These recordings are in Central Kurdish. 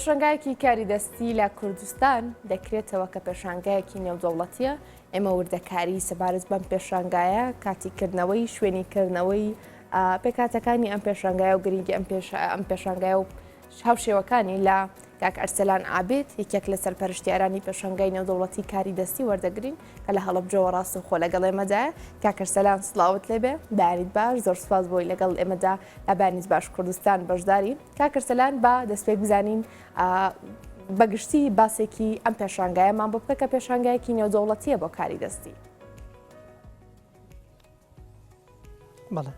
پێشانگایەکی کاری دەستی لە کوردستان دەکرێتەوە کە پێشانگایەکی نێودەوڵەتیە، ئێمە وردەکاری سەبارەت بەم پێشانگایە، کاتی کردنەوەی، شوێنی کردنەوەی، پێکهاتەکانی ئەم پێشانگایە و گرنگی ئەم ئەم پێشانگایە و هاوشێوەکانی لە کاک ئەرسەلان عابید یەکێک لە سەرپەرشتیارانی پێشانگای نێودەوڵەتی کاری دەستی وەردەگرین کە لە هەڵەبجەوە ڕاستەوخۆ لەگەڵ ئێمەدایە. کاک ئەرسەلان سڵاوت لێبێ، بەیانیت باش، زۆر سوپاس بۆی لەگەڵ ئێمەدا لە بەیانیت باش کوردستان بەشداری. کاک ئەرسەلان با دەستپێک بزانین بەگشتی باسێکی ئەم پێشانگایەمان بۆ بکە کە پێشانگایەکی نێودەوڵەتیە بۆ کاری دەستی. بەڵێ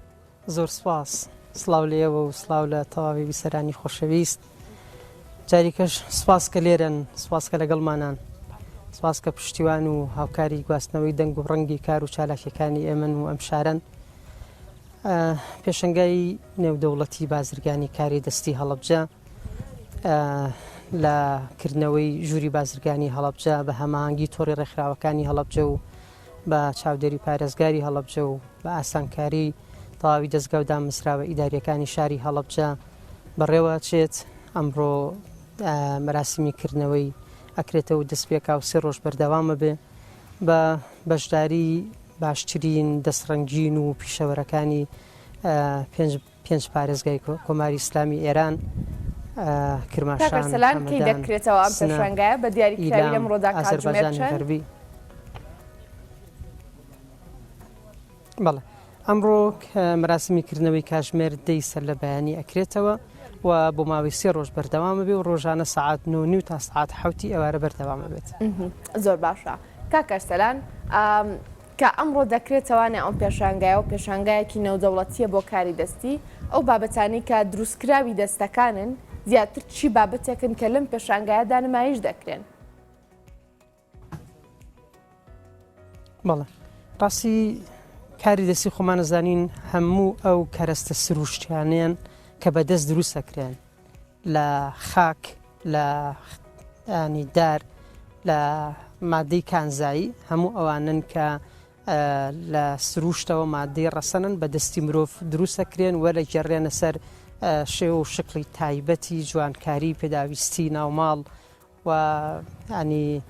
زۆر سپاس سڵاو لە ئێوە و سڵاو لە تەواوی بیسەرانی خۆشەویست جاریکەش سپاس کە لێرەن سپاس کە لەگەڵمانان سپاس کە پشتیوان و هاوکاری گواستنەوەی دەنگ و ڕەنگی کار و چالاکیەکانی ئێمن و ئەم شارەن پێشەنگای نێودەوڵەتی بازرگانی کاری دەستی هەڵەبجە لە کردنەوەی ژووری بازرگانی هەڵەبجە بە هەماهەنگی تۆڕی ڕێکخراوەکانی هەڵەبجە و بە چاودێری پارێزگاری هەڵەبجە و بە ئاسانکاری تەواوی دەزگا و دامەزراوە ئیدارییەکانی شاری هەڵەبجە بەڕێوەچێت، ئەمڕۆ مەراسیمی کردنەوەی ئەکرێتەوە و دەستپێکا و سێ ڕۆژ بەردەوامە بێ بە بەشداری باشترین دەستڕەنگین و پیشەوەرەکانی پێنج پێنج پارێزگای کۆماری ئیسلامی ئێران، کرماشان، کاک ئەرسەلان کەی هەمەدان، دەکرێتەوە ئەم سنە، پێشانگایە بە دیاریکراوی ئیلام، لەمڕۆدا کاتژمێر ئازەربایجانی چەند؟ غەربی. بەڵێ ئەمڕۆ مەراسیمی کردنەوەی کاژمێر دەی سەر لە بەیانی ئەکرێتەوە و بۆ ماوەی سێ ڕۆژ بەردەوامە بێ و ڕۆژانە سەعات نۆ نیو تا سەعات حەوتی ئێوارە بەردەوامە بێت. زۆر باشە کاک ئەرسەلان کە ئەمڕۆ دەکرێتەوانێ ئەم پێشانگایە و پێشانگایەکی نێودەوڵەتییە بۆ کاری دەستی، ئەو بابەتانەی کە دروستکراوی دەستەکانن زیاتر چی بابەتێکن کە لەم پێشانگایەدا نمایش دەکرێن؟ بەڵێ ڕاستی کاری دەستی خۆمان ئەزانین هەموو ئەو کەرەستە سروشتیانەیان کە بە دەست دروست ئەکرێن لە خاک لە ینی دار لە مادەی کانزایی هەموو ئەوانن کە لە سروشتەوە مادەی ڕەسەنن بە دەستی مرۆڤ دروستەکرێن وەرە گەڕێنە سەر شێوە و شکڵی تایبەتی جوانکاری پێداویستی ناوماڵ و یانی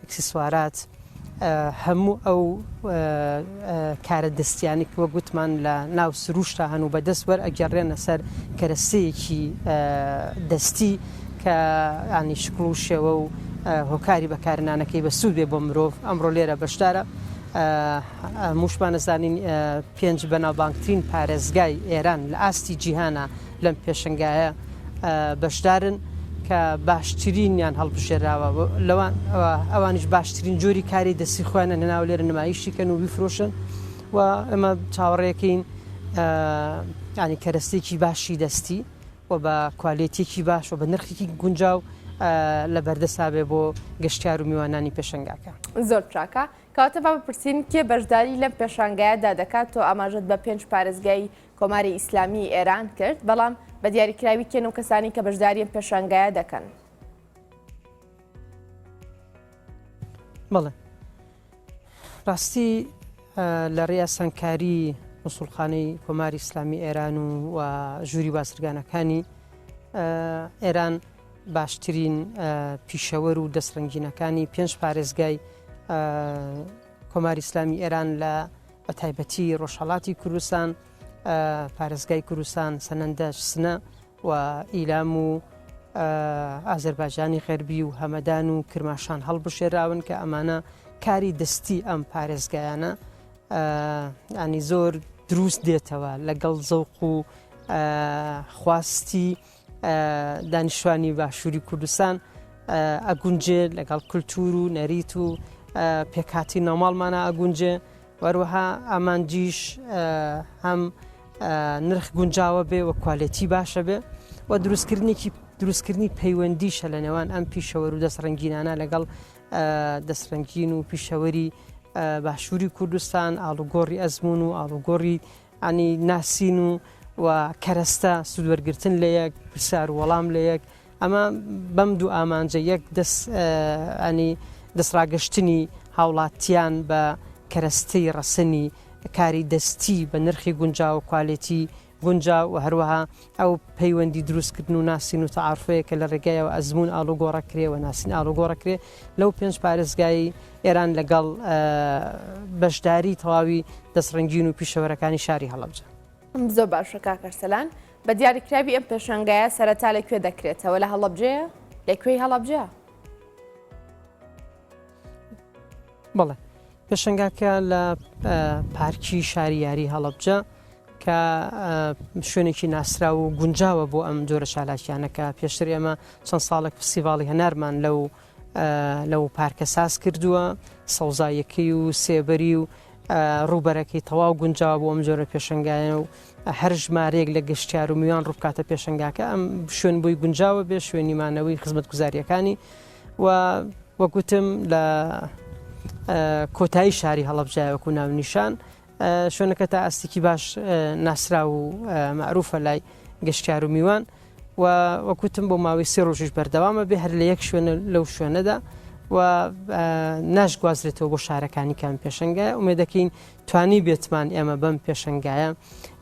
ئیکسسوارات هەموو ئەو کارە دەستیانی کە وەک وتمان لە ناو سروشتا هەن و بەدەست وەرئەگەڕێنە سەر کەرەستەیەکی دەستی کە ینی شکڵ و شێوە و هۆکاری بەکارنانەکەی بە سوود بێ بۆ مرۆڤ ئەمڕۆ لێرە بەشدارە هەمووشمان ئەزانین پێنج بەناوبانگترین پارێزگای ئێران لە ئاستی جیهانە لەم پێشەنگایە بەشدارن کە باشترینیان هەڵبژێراوە لەوان ئەوانیش باشترین جۆری کاری دەستی خۆیانە لەناو لێرە نمایشی کەن و بیفرۆشن و ئەمە چاوەڕێکین ینی کەرەستێکی باشی دەستی و بە کوالێتیەکی باش و بە نرخێکی گونجاو لە بەردەسا بێ بۆ گەشتیار و میوانانی پێشەنگاکە. زۆر چاکە. کەواتە با بپرسین کێ بەشداری لەم پێشانگایەدا دەکات؟ تۆ ئاماژەت بە پێنج پارێزگای کۆماری ئیسلامیی ئێران کرد، بەڵام بە دیاریکراوی کێن ئەو کەسانەی کە بەشداری ئەم پێشانگایە دەکەن؟ بەڵێ ڕاستی لە ڕێی ئاسانکاری موسڵخانەی کۆماری ئیسلامی ئێران و و ژووری بازرگانەکانی ئێران باشترین پیشەوەر و دەستڕەنگینەکانی پێنج پارێزگای کۆماری ئیسلامی ئێران لە بە تایبەتی ڕۆژهەڵاتی کوردستان، پارێزگای کوردستان، سەنەندەج، سنە و ئیلام و ئازەربایجانی غەربی و هەمەدان و کرماشان هەڵبژێراون کە ئەمانە کاری دەستی ئەم پارێزگایانە ینی زۆر دروست دێتەوە لەگەڵ زەوق و خواستی دانیشتوانی باشووری کوردستان ئەگونجێ لەگەڵ کولتوور و نەریت و پێکهاتی ناوماڵمانە ئەگونجێ وەروەها ئامانجیش هەم نرخ گونجاوە بێ و کوالێتی باشە بێ و دروستکردنێکی دروستکردنی پەیوەندیشە لە نێوان ئەم پیشەوەر و دەستڕەنگینانە لەگەڵ دەستڕەنگین و پیشەوەری باشووری کوردستان ئاڵوگۆڕی ئەزمون و ئاڵوگۆڕی ینی ناسین و و کەرەستە سوودوەرگتن لە یەک پرسیار و وەڵام لە یەک ئەمە بەم دوو ئامانجە یەک دەست ینی دەستڕاگەشتنی هاوڵاتیان بە کەرەستەی ڕەسەنی کاری دەستی بە نرخی گونجاو و کوالێتی. گونجاو و هەروەها ئەو پەیوەندی دروستکردن و ناسین و تەعارفەیە کە لە ڕێگایەوە ئەزموون ئاڵوگۆڕەکرێ و ناسین ئاڵوگۆڕەکرێ لەو پێنج پارێزگای ئێران لەگەڵ بەشداری تەواوی دەستڕەنگین و پیشەوەرەکانی شاری هەڵەبجە. زۆر باشە کاک ئەرسەلان، بە دیاریکراوی ئەم پێشانگایە سەرەتا لە کوێ دەکرێتەوە؟ لە هەڵەبجەیە؟ لە کوێی هەڵەبجە؟ بەڵێ پێشەنگاکە لە پارکی شاری یاری هەڵەبجە کە شوێنێکی ناسراو و گونجاوە بۆ ئەم جۆرە چالاکیانە کە پێشتر ئێمە چەند ساڵێک فستیڤاڵی هەنارمان لەو لەو پارکە ساز کردووە سەوزاییەکەی و سێبەری و ڕووبەرەکەی تەواو گونجاوە بۆ ئەم جۆرە پێشنگایە و هەر ژمارەیەک لە گەشتیار و میوان ڕووبکاتە پێشنگاکە ئەم شوێن بۆی گونجاوە بێ شوێنی مانەوەی خزمەتگوزاریەکانی و وەک وتم لە کۆتایی شاری هەڵەبجە وەکو ناونیشان شوێنەکە تا ئاستێکی باش ناسراو و مەعروفە لای گەشتیار و میوان و وەکوتم بۆ ماوەی سێ ڕۆژیش بەردەوامە بێ هەر لە یەک شوێنە لەو شوێنەدا و ناشگوازرێتەوە بۆ شارەکانی کام پێشنگایە ئومێدەکەین توانی بێتمان ئێمە بەم پێشنگایە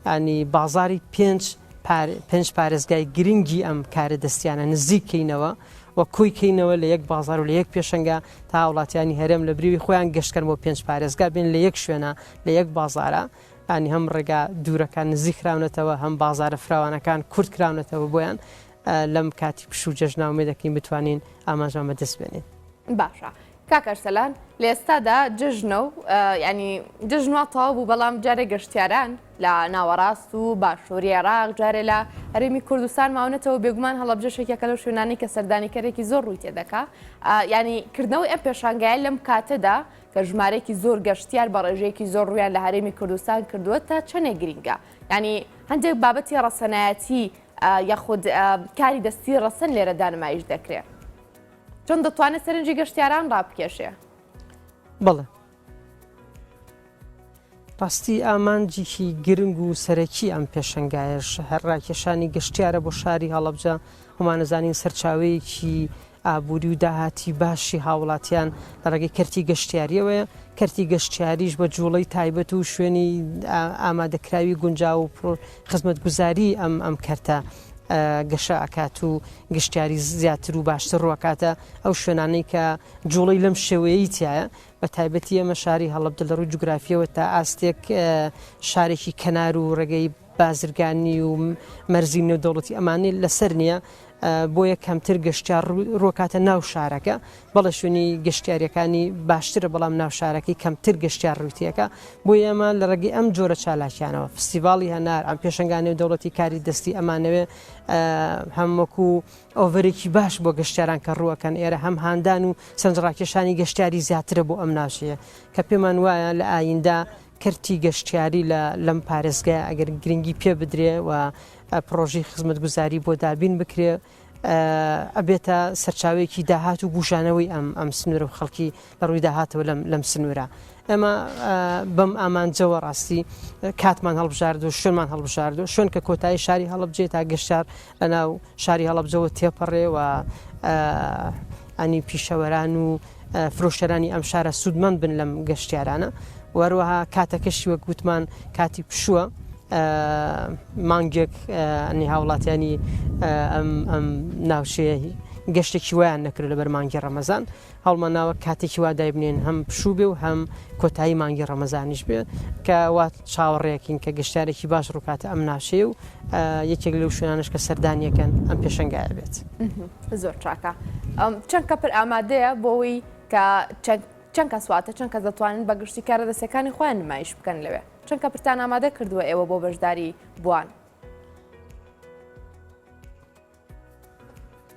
ینی بازاری پێنج پێنج پارێزگای گرنگی ئەم کارە دەستیانە نزیک کەینەوە و کۆی کەینەوە لە یەک بازار و لە یەک پێشەنگا تا هاوڵاتیانی هەرێم لە بریوی خۆیان گەشت کەن بۆ پێنج پارێزگا بێن لە یەک شوێنە لە یەک بازارە ینی هەم ڕێگا دوورەکان نزیک خراونەتەوە هەم بازارە فراوانەکان کورت کراونەتەوە بۆیان لەم کاتی پشوو جەژنە ئومێد دەکەین بتوانین ئامانجمان بەدەست بێنین. باشە کاک ئەرسەلان لە ئێستادا جەژنە و ینی جەژن وا تەواو بوو بەڵام جارێ گەشتیاران لە ناوەڕاست و باشووری عێراق جارێ لە هەرێمی کوردستان ماونەتەوە بێگومان هەڵەبجەش یەکێکە لەو شوێنانەی کە سەردانیکەرێکی زۆر ڕووی تێدەکا ینی کردنەوەی ئەم پێشانگایە لەم کاتەدا کە ژمارەیەکی زۆر گەشتیار بە ڕێژەیەکی زۆر ڕوویان لە هەرێمی کوردستان کردووە تا چەندێک گرینگە ینی هەندێک بابەتی ڕەسەنایەتی یاخود کاری دەستی ڕەسەن لێرەدا نمایش دەکرێ چۆن دەتوانێت سەرنجی گەشتیاران ڕابکێشێ؟ بەڵێ ڕاستی ئامانجێکی گرنگ و سەرەکی ئەم پێشەنگایەش هەر ڕاکێشانی گەشتیارە بۆ شاری هەڵەبجە هەمانەزانین سەرچاوەیەکی ئابووری و داهاتی باشی هاوڵاتیان لە ڕێگەی کەرتی گەشتیاریەوەیە کەرتی گەشتیاریش بە جوڵەی تایبەت و شوێنی ئامادەکراوی گونجاو و خزمەتگوزاری ئەم ئەم کەرتە گەشە ئەکات و گەشتیاری زیاتر و باشتر ڕوەکاتە ئەو شوێنانەی کە جوڵەی لەم شێوەیەی تایە بە تایبەتی ئێمە شاری هەڵەبجە لە ڕووی جوگرافیەوە تا ئاستێک شارێکی کەنار و ڕێگەی بازرگانی و مەرزی نێودەوڵەتی ئەمانەی لەسەر نییە بۆیە کەمتر گەشتیار ڕووکاتە ناو شارەکە بەڵێ شوێنی گەشتیاریەکانی باشترە بەڵام ناو شارەکەی کەمتر گەشتیار ڕوویتەکە بۆ ئێمە لە ڕێگەی ئەم جۆرە چالاکیانەوە فستیڤاڵی هەنار ئەم پێشەنگا نێودەوڵەتی کاری دەستی ئەمانەوێ هەم وەکو ئۆڤەرێکی باش بۆ گەشتیاران کە ڕووەکەن ئێرە هەم هاندان و سەرنجڕاکێشانی گەشتیاری زیاترە بۆ ئەم ناوچەیە کە پێمان وایە لە ئاییندا کەرتی گەشتیاری لە لەم پارێزگایە ئەگەر گرنگی پێ بدرێ و پڕۆژەی خزمەتگوزاری بۆ دابین بکرێ ئەبێتە سەرچاوەیەکی داهات و بوژانەوەی ئەم ئەم سنوورە و خەڵکی لە ڕووی داهاتەوە لەم لەم سنوورە ئێمە بەم ئامانجەوە ڕاستی کاتمان هەڵبژارد و شوێنمان هەڵبژارد و شوێن کە کۆتایی شاری هەڵبجێ تا گەشتار لە ناو شاری هەڵبجەوە تێپەڕێ و ئەنی پیشەوەران و فرۆشەرانی ئەم شارە سوودمەند بن لەم گەشتیارانە و هەروەها کاتەکەشی وەک وتمان کاتی پشووە مانگێک ئەنی هاوڵاتیانی ئەم ئەم ناوچەیە گەشتێکی وایان نەکرد لەبەر مانگی ڕەمەزان هەڵمان ناوە کاتێکی وا دایبنێن هەم پشوو بێ و هەم کۆتایی مانگی ڕەمەزانیش بێ کە وا چاوەڕێکین کە گەشتارێکی باش ڕووکاتە ئەم ناوچەیە و یەکێک لەو شوێنانش کە سەردانیەکەن ئەم پێشەنگایە بێت. زۆر چاکە چەند کەپر ئامادەیە بۆەوەی کە چەند کەس واتە چەند کەس دەتوانن بە گشتی کارە دەستەکانی خۆیان نمایش بکەن لەوێ چەند کەپرتان ئامادە کردووە ئێوە بۆ بەشداری بوان؟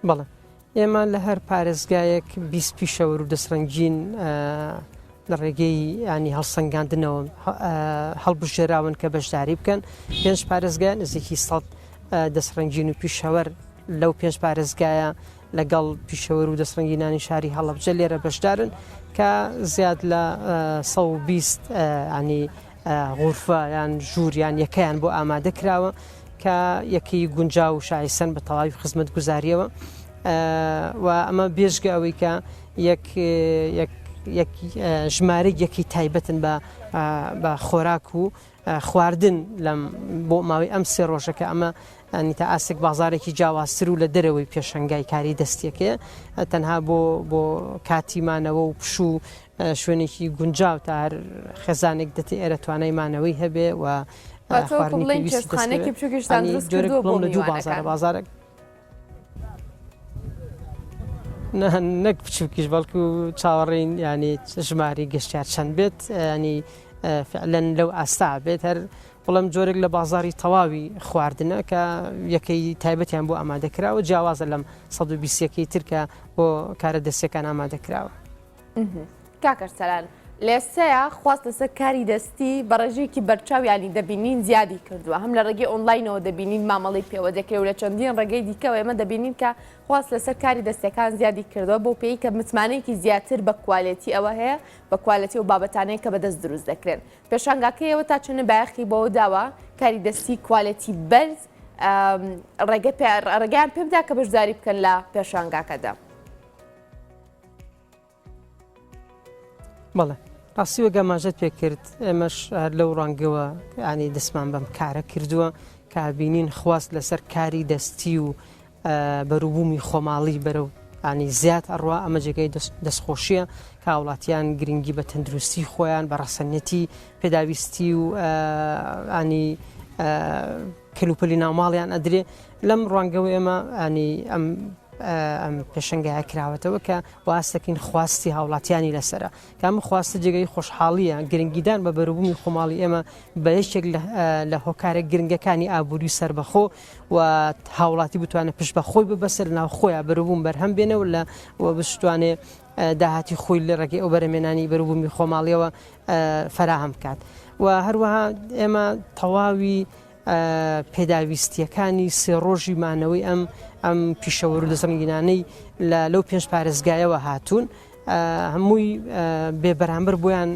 بەڵێ ئێمە لە هەر پارێزگایەک 20 پیشەوەر و دەستڕەنگین لە ڕێگەی ینی هەڵسەنگاندنەوە هەڵبژێراون کە بەشداری بکەن پێنج پارێزگا نزیکی 100 دەستڕەنگین و پیشەوەر لەو پێنج پارێزگایە لەگەڵ پیشەوەر و دەستڕەنگینانی شاری هەڵەبجە لێرە بەشدارن کە زیاد لە 120 ینی غورفە یان ژوور یان یەکەیان بۆ ئامادە کراوە کە یەکەی گونجاو و شایستەن بە تەواوی خزمەتگوزاریەوە و ئەمە بێژگە ئەوەی کە یەک یەک. ژمارەی یەکەی تایبەتن بە بە خۆراک و خواردن لەم بۆ ماوەی ئەم سێ ڕۆژە کە ئەمە ینی تا ئاستێک بازارێکی جیاوازتر و لە دەرەوەی پێشەنگای کاری دەستیەکەیە تەنها بۆ بۆ کاتی مانەوە و پشوو شوێنێکی گونجاو تا هەر خێزانێک دەتێ ئێرە توانای مانەوەی هەبێ و خواردنی پێویستی چێشتخانێکی بچووکیشتان دروست کردووە بۆ لە دوو بازارە بازارێک نەک بچووکیش بەڵکو چاوەڕێین ینی ژماری گەشتیار چەند بێت ینی فعلەن لەو ئاستا بێت هەر بەڵام جۆرێک لە بازاری تەواوی خواردنە کە یەکەی تایبەتیان بۆ ئامادە کراوە جیاوازە لەم 120 یەکەی ترکە بۆ کارە دەستەکان ئامادە کراوە. کاک ئەرسەلان لێسەیە خواست لەسەر کاری دەستی بە ڕێژەیەکی بەرچاو یانی دەبینین زیادی کردووە هەم لە ڕێگەی ئۆنلاینەوە دەبینین مامەڵەی پێوە دەکرێت و لە چەندین ڕێگەی دیکەوە ئێمە دەبینین کە خواست لەسەر کاری دەستەکان زیادی کردووە بۆ پێی کە متمانەیەکی زیاتر بە کوالێتی ئەوە هەیە بە کوالێتی و بابەتانەیە کە بەدەست دروست دەکرێن پێشانگاکەیەوە تا چەند بایەخی بەوە داوە کاری دەستی کوالێتی بەرز ڕێگە ڕێگەیان پێ بدا کە بەشداری بکەن لە پێشانگاکەدا. بەڵێ ڕاستی وەک ئاماژەت پێ کرد ئێمەش هەر لەو ڕەنگەوە ینی دەستمان بەم کارە کردووە کە بینین خواست لەسەر کاری دەستی و بەروبوومی خۆماڵی بەرەو ینی زیاد ئەڕوا ئەمە جێگەی دەستخۆشیە کە هاوڵاتیان گرنگی بە تەندروستی خۆیان بە ڕەسەنیەتی پێداویستی و ینی کەلوپەلی ناوماڵیان ئەدرێ لەم ڕوانگەوە ئێمە ینی ئەم ئەم پێشەنگایە کراوەتەوە کە واستەکەین خواستی هاوڵاتیانی لەسرە کە ئەم خواستە جێگەی خۆشحاڵیە گرنگیدان بە بەروبوومی خۆماڵی ئێمە بە یەکێک لە هۆکارە گرنگەکانی ئابووری سربەخۆ و هاوڵاتی بتوانێت پشت بە خۆی ببەسێت لە ناو خۆیان بەروبووم بەرهەم بێنەوە لە و بشتوانێ داهاتی خۆی لە ڕێگەی ئەو بەرەمێنانی بەروبوومی خۆماڵیەوە فەراهەم بکات و هەروەها ئێمە تەواوی پێداویستییەکانی سێ ڕۆژی مانەوەی ئەم ئەم پیشەوەر و دەستڕەنگینانەی لە لەو پێنج پارێزگایەوە هاتوون هەمووی بێ بەرامبەر بۆیان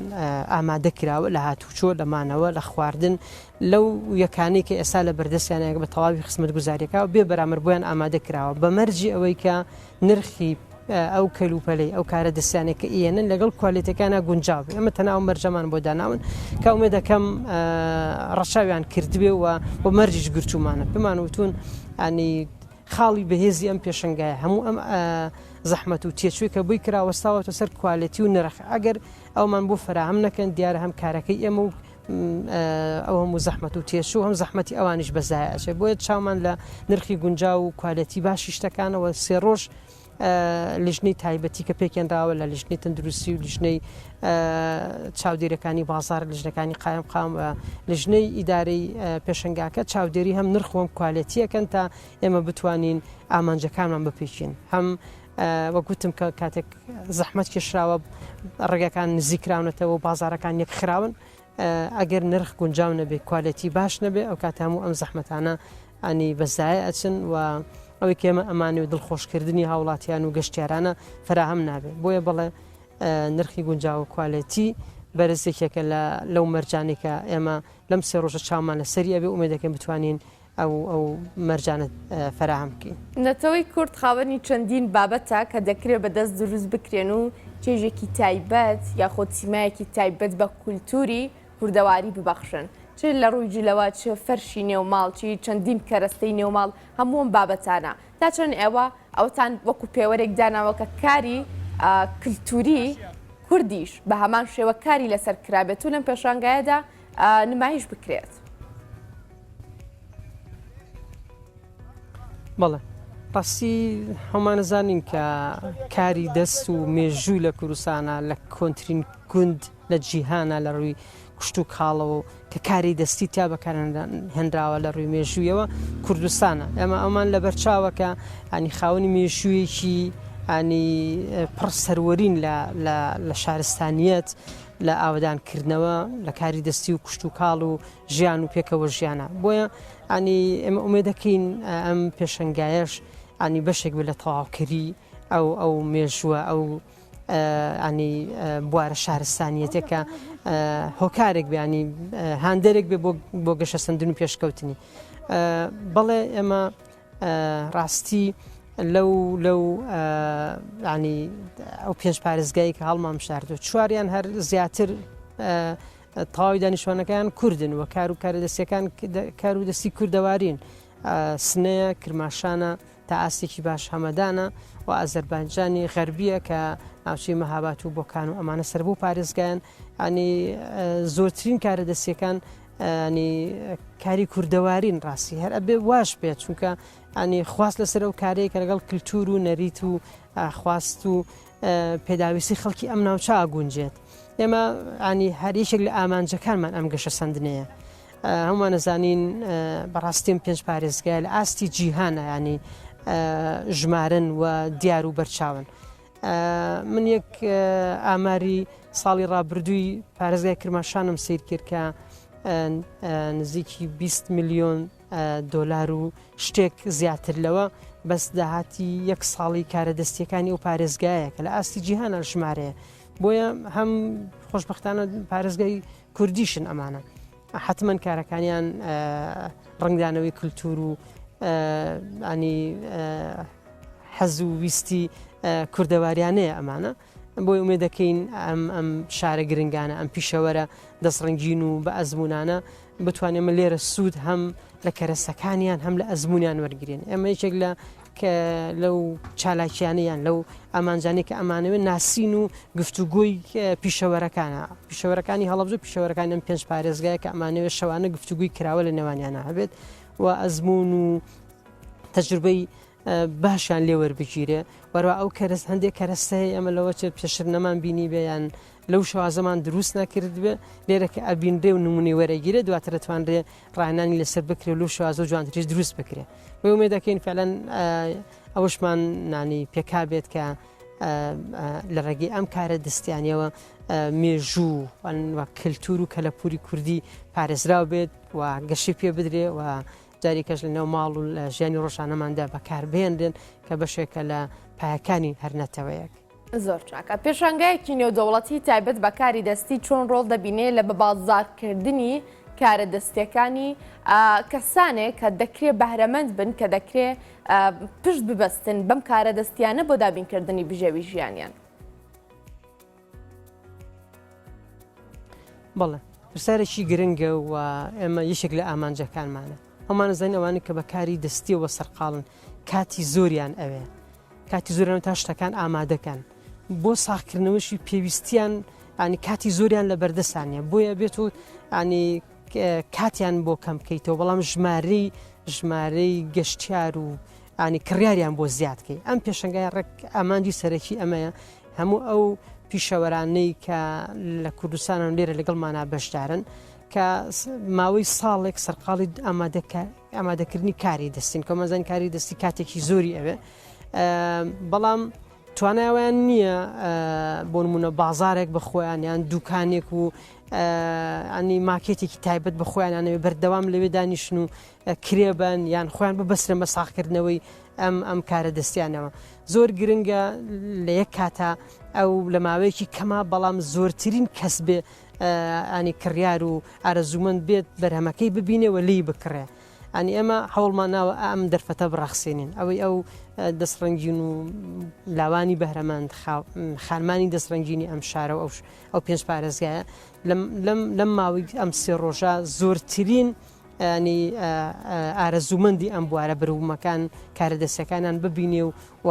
ئامادە کراوە لە هاتوچۆ لە مانەوە لە خواردن لەو یەکانەی کە ئێستا لە بەردەستیانە بە تەواوی خزمەتگوزاریەکە بێ بەرامبەر بۆیان ئامادە کراوە بە مەرجی ئەوەی کە نرخی ئەو کەلوپەلەی ئەو کارە دەستیانەی کە ئیەنن لەگەڵ کوالێتەکانە گونجاو بێ ئەمە تەنها ئەو مەرجەمان بۆ داناون کە ئومێد دەکەم ڕەچاویان کردبێ و و مەرجیش گرتوومانە پێمان وتون ئەنی خاڵی بەهێزی ئەم پێشنگایە هەموو ئەم زەحمەت و تێچووی کە بۆی کراوەستاوەتە سەر کوالێتی و نرخ ئەگەر ئەومان بۆ فەراهەم نەکەن دیارە هەم کارەکەی ئێمە و ئەو هەموو زەحمەت و تێچوو هەم زەحمەتی ئەوانیش بە زایە ئەچێت بۆیە چاومان لە نرخی گونجاو و کوالێتی باشی شتەکانەوە سێ ڕۆژ لیژنەی تایبەتی کە پێکێنراوە لە لیژنەی تەندروستی و لیژنەی چاودێرەکانی بازار لیژنەکانی قایم قام و لیژنەی ئیدارەی پێشنگاکە چاودێری هەم نرخۆم کوالێتیەکەن تا ئێمە بتوانین ئامانجەکانمان بپێکین هەم وەک وتم کە کاتێک زەحمەت کێشراوە ڕێگاکان نزیک کراونەتەوە و بازارەکان یەک خراون ئەگەر نرخ گونجاو نەبێ کوالێتی باش نەبێ ئەو کات هەموو ئەم زەحمەتانە ئەنی بەزایە ئەچن و ئەوەی کێمە ئەمانی و دڵخۆشکردنی هاوڵاتیان و گەشتیارانە فراهەم نابێ بۆیە بڵێ نرخی گونجاو و کوالێتی بەرز یەکێکە لە لەو مەرجانێکە ئێمە لەم سێ ڕۆژە چاومان لەسەری ئەبێ ئومێد دەکەین بتوانین ئەو ئەو مەرجانە فەراهەم بکەین. نەتەوەی کورد خاوەنی چەندین بابەتە کە دەکرێت بە دەست دروست بکرێن و چێژێکی تایبەت یاخود سیمایەکی تایبەت بە کولتووری کوردەواری ببەخشن چ لە ڕووی جلەوە چ فەرشی نێو ماڵ چی چەندین کەرەستەی نێو ماڵ هەموو ئەم بابەتانە تا چەند ئێوە ئەوەتان وەکو پێوەرێک داناوە کە کاری کلتوری کوردیش بە هەمان شێوە کاری لەسەر کرابێت و لەم پێشانگایەدا نمایش بکرێت. بەڵێ ڕاستی هەمانە زانین کە کاری دەست و مێژوو لە کوردستانە لە کۆنترین گوند لە جیهانە لە ڕووی کوشت و کاڵەوە کە کاری دەستی تیا بەکارهێنراوە لە ڕووی مێژوویەوە کوردستانە ئێمە ئەومان لە بەرچاوە کە ینی خاوەنی مێژوویەکی ینی پڕ سەروەرین لە شارستانیەت لە ئاوەدانکردنەوە لە کاری دەستی و کوشت و کاڵ و ژیان و پێکەوە ژیانە بۆیە ئەنی ئێمە ئومێدەکەین ئەم پێشەنگایەش ئەنی بەشێک بێت لە تەواوکەری ئەو ئەو مێژووە ئەو ئەنی بوارە شارستانیەتێکە هۆکارێک بیانی هاندەرێک بێ بۆ گەشەسەندن و پێشکەوتنی بەڵێ ئێمە ڕاستی. لەو لەو ینی ئەو پێنج پارێزگای کە هەڵمان بشاردو چواریان هەر زیاتر تەواوی دانیشتوانەکەیان کوردن و کار و کارە دەستیەکان کار و دەستی کوردەوارین سنەیە کرماشانە تا ئاستێکی باش هەمەدانە و ئازەربایجانی غەربیە کە ناوچەی مەهابات و بۆکان و ئەمانە سەر بۆ پارێزگایان ینی زۆرترین کارە دەستیەکان ینی کاری کوردەوارین ڕاستی هەر ئەبێ واش بێت چونکە ینی خواست لەسەر ئەو کارەیە کە لەگەڵ کللتور و نەریت و خواست و پێداویستی خەڵکی ئەم ناوچە ئاگونجێت ئێمە ینی هەر یەکێک لە ئامانجەکانمان ئەم گەشە سندنەیە هەموومان ئەزانین بەڕاستیم پێنج پارێزگای لە ئاستی جیهانە ینی ژمارن و دیار و بەرچاون. من یەک ئاماری ساڵی ڕابردووی پارێزگای کرماشانم سیر کرد کە نزیکی 20 میلیۆن دۆلار و شتێک زیاتر لەوە بەس داهاتی یەک ساڵی کارە دەستیەکانی ئەو پارێزگایە کە لە ئاستی جیهانە ژمارەیە بۆیە هەم خۆشببختانە پارێزگای کوردیشن ئەمانە حتمما کارەکانیان ڕنگدانەوەی کللتور و ینی حەز و ویستی کوردەواریانەیە ئەمانە بۆی ئومێد دەکەین ئەم ئەم شارە گرنگانە ئەم پیشەوەرە دەستڕەنگین و بە ئەزمونانە بتوانێت ئێمە لێرە سوود هەم لە کەرەسەکانیان هەم لە ئەزمونیان وەرگین ئێمە یەکێک لە کە لەو چالاکیانە یان لەو ئامانجانەی کە ئەمانەوێت ناسین و گفتوگۆی پیشەوەرەکانە پیشەوەرەکانی هەڵەبجە پیشەوەرەکانی ئەم پێنج پارێزگایە کە ئەمانەوێت شەوانە گفتوگوی کراوە لە نێوانیانە هەبێت و ئەزمون و تەجروبەی باشیان لێ وەربگیرێ وەروە ئەو کەرەس هەندێک کەرەستە هەیە ئێمە لەوە چێت پێشتر نەمان بینی بێ یان لەو شێوازەمان دروست نەکرد بێ لێرە کە ئەبینرێ و نمونەی وەرەگیرێ دواتر دەتوانرێ ڕاهێنانی لەسەر بکرێ و لەو شێوازە و جوانتریش دروست بکرێ بۆ ئومێد دەکەین فعلەن ئەوەشمان نانی پێکا بێت کە لە ڕێگەی ئەم کارە دەستیانەوە مێژوو و کەلتور و کەلەپوری کوردی پارێزراو بێت و گەشی پێ بدرێ و جارێکەش لە ناو ماڵ و لە ژیانی ڕۆژانەماندا بەکاربهێنرێن کە بەشێکە لە پایەکانی هەر نەتەوەیەک. زۆر چاکە. پێشانگایەکی نێودەوڵەتی تایبەت بە کاری دەستی چۆن ڕۆڵ دەبینێ لە بەبازاڕکردنی کارە دەستیەکانی کەسانێک کە دەکرێ بەهرەمەند بن کە دەکرێ پشت ببەستن بەم کارە دەستیانە بۆ دابینکردنی بژێوی ژیانیان؟ بەڵێ پرسیارێکی گرنگە و ئێمە یەکێک لە ئامانجەکانمانە هەموومان ئەزانین ئەوانەی کە بە کاری دەستیەوە سەرقاڵن کاتی زۆریان ئەوێ کاتی زۆریان تا شتەکان ئامادەکەن بۆ ساغکردنەوەشی پێویستیان ینی کاتی زۆریان لە بەردەستانە بۆیە بێت و ینی کاتیان بۆ کەم بکەیتەوە بەڵام ژمارەی ژمارەی گەشتیار و ینی کڕیاریان بۆ زیاد کەی ئەم پێشنگای ڕێک ئامانجی سەرەکی ئەمەیە هەموو ئەو پیشەوەرانەی کە لە کوردستانن لێرە لەگەڵمانا بەشدارن کە ماوەی ساڵێک سەرقاڵی ئامادەکردنی کاری دەستین کۆمەزان کاری دەستی کاتێکی زۆری ئەوێ بەڵام توانایوان نییە بۆ نمونە بازارێک بە خۆیان یان دوکانێک و ئەنی ماکێتێکی تایبەت بە خۆیانانەوە بەردەوام لەوێ دانیشن و کرێبن یان خۆیان ببەسرن بە ساغکردنەوەی ئەم ئەم کارە دەستیانەوە زۆر گرنگە لە یەک کاتا ئەو لە ماوەیەکی کەما بەڵام زۆرترین کەس بێ ئەنی کڕیار و ئارەزوومەند بێت بەرهەمەکەی ببینێ و لێی بکڕێ ئەنی ئێمە هەوڵمان ناوە ئەم دەرفەتە بڕەخسێنین ئەوەی ئەو دەستڕەنگین و لاوانی بەهرەمەند خانمانی دەستڕەنگینی ئەم شارە و ئەو ئەو پێنج پارێزگایە لەم لەم لەم ماوەی ئەم سێ ڕۆژە زۆرترین ینی ئارەزوومەندی ئەم بوارە بەروبوومەکان کارە دەستەکانیان ببینێ و و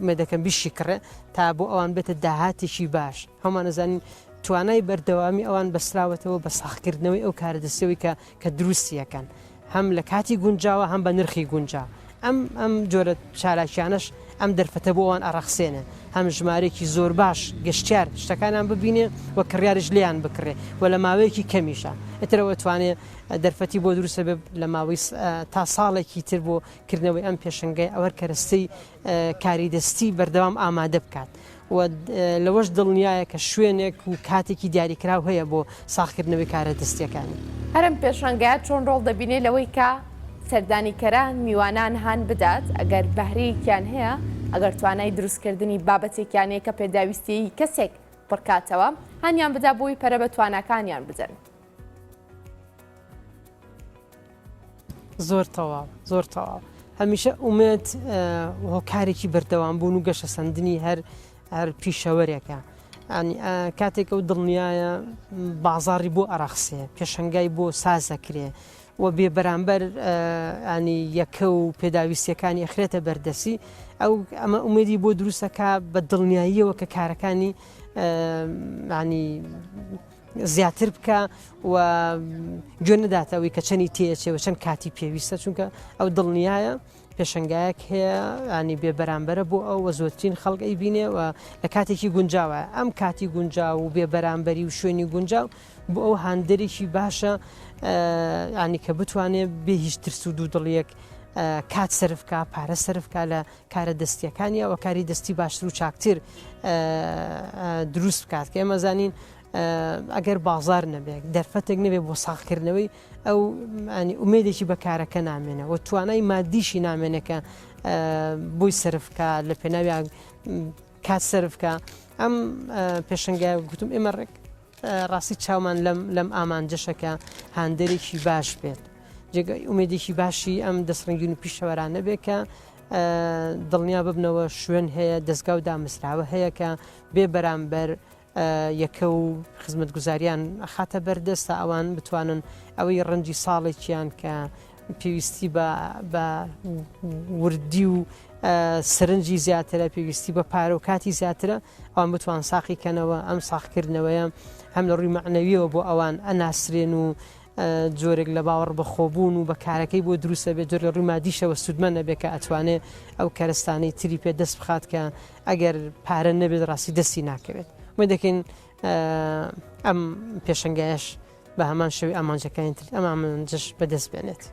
مێدەکەم بیشی کڕێ تا بۆ ئەوان بێتە داهاتێکی باش هەموومان ئەزانین توانای بەردەوامی ئەوان بەسراوەتەوە بە ساغکردنەوەی ئەو کارە دەستەوەی کە کە دروستیەکەن هەم لە کاتی گونجاوە هەم بە نرخی گونجا ئەم ئەم جۆرە چالاکیانەش ئەم دەرفەتە بۆ ئەوان ئەڕەخسێنێ هەم ژمارەیەکی زۆر باش گەشتیار شتەکانیان ببینێ و کڕیاریش لێیان بکڕێ و لە ماوەیەکی کەمیشا ئیتر ئەوە توانێ دەرفەتی بۆ دروست بێ لە ماوەی تا ساڵێکی تر بۆ کردنەوەی ئەم پێشەنگای ئەوەر کەرەستەی کاری دەستی بەردەوام ئامادە بکات و لەوەش دڵنیایە کە شوێنێک و کاتێکی دیاریکراو هەیە بۆ ساغکردنەوەی کارە دەستییەکانی. هەر ئەم پێشانگایە چۆن ڕۆڵ دەبینێ لەوەی کە سەردانیکەران، میوانان هان بدات ئەگەر بەهرەیەکیان هەیە، ئەگەر توانای دروستکردنی بابەتێکیان هەیە کە پێداویستیی کەسێک پڕکاتەوە، هانیان بدا بۆی پەرە بە تواناکانیان بدەن. زۆر تەواو زۆر تەواو. هەمیشە ئومێد هۆکارێکی بەردەوام بوون و گەشەسەندنی هەر هەر پیشەوەرێکە ینی کاتێک ئەو دڵنیایە بازاری بۆ ئەڕەخسێ پێشنگای بۆ سازەکرێ و بێ بەرامبەر ینی یەکە و پێداویستیەکانی ئەخرێتە بەردەسی ئەو ئەمە ئومێدی بۆ دروستەکە بە دڵنیاییەوە کە کارەکانی ینی زیاتر بکە و گوێ نەداتە ئەوەی کە چەنی تێچێ و چەند کاتی پێویستە چونکە ئەو دڵنیایە پێشنگایەک هەیە ینی بێ بەرامبەرە بۆ ئەو وە زۆرترین خەڵک ئەی بینێ و لە کاتێکی گونجاوە ئەم کاتی گونجاو و بێ بەرامبەری و شوێنی گونجاو بۆ ئەو هاندەرێکی باشە ینی کە بتوانێت بێ هیچ ترس و دوودڵیەک کات سەرفکە پارە سەرفکە لە کارە دەستیەکانیە و کاری دەستی باشتر و چاکتر دروست بکات کە ئێمە زانین ئەگەر بازار نەبێت دەرفەتێک نەبێت بۆ ساغکردنەوەی ئەو ئومێدێکی بە کارەکە نامێنە و توانای مادیشی نامێنێکە بۆی سەرفکە لە پێناویان کات سەرفکە ئەم پێشنگای گوتم ئێمە ڕێک ڕاستی چاومان لەم لەم ئامانجەشە کە هاندەرێکی باش بێت جێگای ئومێدێکی باشی ئەم دەستڕەنگین و پیشەوەرانە بێت کە دڵنیا ببنەوە شوێن هەیە دەستگا و دامەزراوە هەیە کە بێ بەرامبەر یەکە و خزمەتگوزاریان ئەخاتە بەردەست تا ئەوان بتوانن ئەوەی ڕەنجی ساڵێکیان کە پێویستی بە بە وردی و سەرنجی زیاترە پێویستی بە پارە و کاتی زیاترە ئەوان بتوان ساقی کەنەوە ئەم ساخکردنەوەیە هەم لە ڕووی مەعنەویەوە بۆ ئەوان ئەناسرێن و جۆرێک لە باوەڕ بەخۆبوون و بە کارەکەی بۆ دروستە بێت جۆر لە ڕووی مادیشەوە سوودمەند نەبێت کە ئەتوانێ ئەو کەرستانەی تری پێ دەست بخات کە ئەگەر پارە نەبێت ڕاستی دەستی ناکەوێت ئومێد دەکەین ئەم پێشەنگایەش بە هەمان شێوەی ئامانجەکانی تر ئەم ئامانجەش بەدەست بێنێت.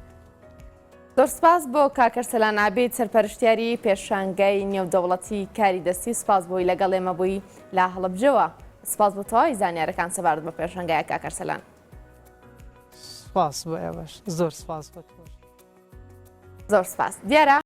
زۆر سپاس بۆ کاک ئەرسەلان عابید سەرپەرشتیاری پێشانگای نێودەوڵەتی کاری دەستی سپاس بۆی لەگەڵ ئێمە بووی لە هەڵەبجەوە سپاس بۆ تەواوی زانیارەکان سەبارەت بە پێشانگایە کاک ئەرسەلان. سپاس بۆ ئێوەش زۆر سپاس بۆ تۆش. زۆر سپاس دیارە.